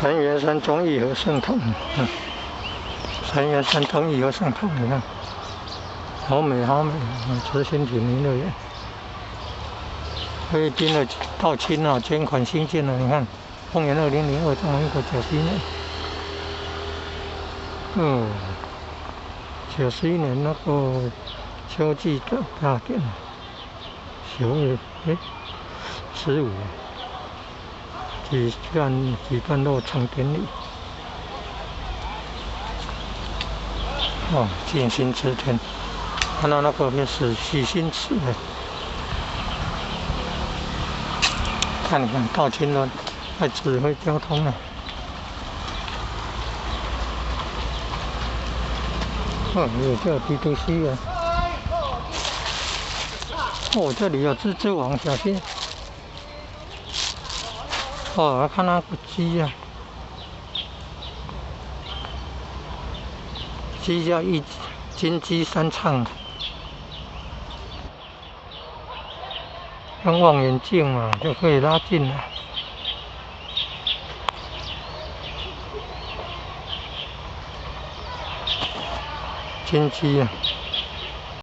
陈元山庄义和圣堂，陈元山庄义和圣堂，你看，好美好美，慈心亭林乐园，菲律宾的道亲啊，捐款兴建的，你看，公元2002，中华民国91年，91年那个秋季的大典，9月15。举办落成典礼，哦，静心之天，看到那个是洗心池的，看看道清了，在指挥交通呢。哦，有叫 B 2 C 啊。哦，这里有蜘蛛网，小心。哦，看那个鸡啊，鸡叫一金鸡三唱，用望远镜嘛就可以拉近了。金鸡啊，